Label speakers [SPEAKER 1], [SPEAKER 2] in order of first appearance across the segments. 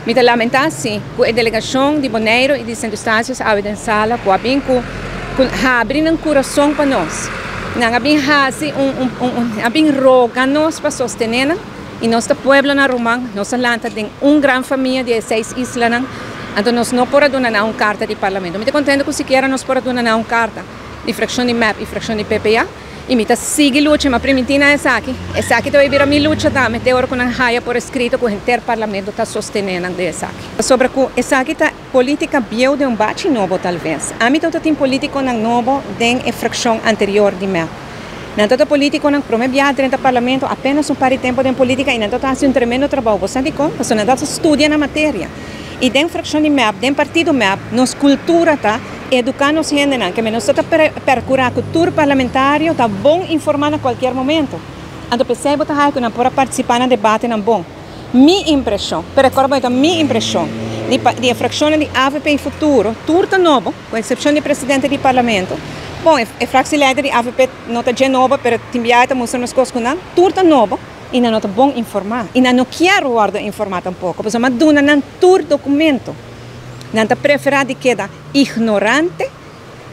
[SPEAKER 1] Mi ta lamenta si cu e delegacion di Boneiro y di Sint Eustatius awe den sala cu a bin cu cu habri nan curason pa nos. Nan a bin haci un un un a bin roga nos pa sostene nan y nos ta pueblonan ruman, nos a lanta den un gran famia di e seis islanan, anto nos no por a duna nan un carta di Parlamento. Mi ta contento cu sikiera nos por a duna nan un carta di fraccion di mep y fraccion di PPA. Y mi ta sigui lucha, mi a primintí nan esaki. Esaki ta bay bira mi lucha tambe te ora cu nan haya por escrito cu henter Parlamento ta sostene nan den esaki. Pasobra cu esaki ta politica bieu den un bachi nobo talves. Ami tabata tin politiconan nobo den e fraccion anterior di mep. Nan tabata politiconan cu prome biaha drenta Parlamento, apenas un par di tempo den politica y nan tabata haci un tremendo trabou. Bo sa dicon? Pasobra nan tabata studia nan materia. Y den fraccion di mep, den partido mep, nos cultura ta educa nos hendenan, keme nos ta ta percura cu tur parlamentario ta bon informa na cualkier momento. Anto p'esey bo ta haya cu nan por a participa na debatenan bon. Mi impresion, pero recorda bo ta mi impresion, di di e fraccionnan di avp y Futuro, tur ta nobo, cu excepcion di e presidente di parlamento. Bon, e fractieleider di avp no ta dje nobo, pero tin biaha ta mustra mescos cu nan, tur ta nobo. Y nan no ta bon informá. Y nan no kier wordo informá tampoco, pasobra m'a duna nan tur documento. Nan ta preferá di keda ignorante,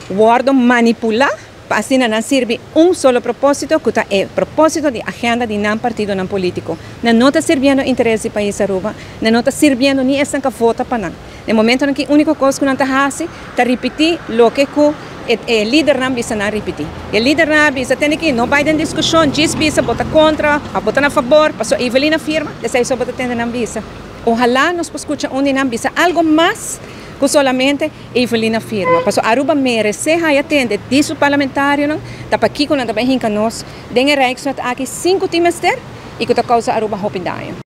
[SPEAKER 1] wordo manipulá, pa asina nan sirbi un solo propósito, cu ta e propósito di agenda di nan partidonan político. Nan no ta sirbiendo interes di pais Aruba, nan no ta sirbiendo ni esnan cu a vota pa nan. Den momentonan ki úniko kos ku nan ta hasi ta ripití loke ku e e lidernan bisa nan ripití. E lidernan a bisa tende ki no bai den diskushon, djis bisa bo ta kontra òf bo ta na fabor, pasobra Evelyn a firma, esei so bo ta tende nan bisa. Ohalá nos por skucha un di nan bisa algu mas ku solamente Evelyn a firma, pasobra Aruba meresé haya tende di su parlamentarionan ta pakiko nan ta bai hinka nos den e Rijkswet aki sin ku tin mester i ku ta kousa Aruba hopi daño.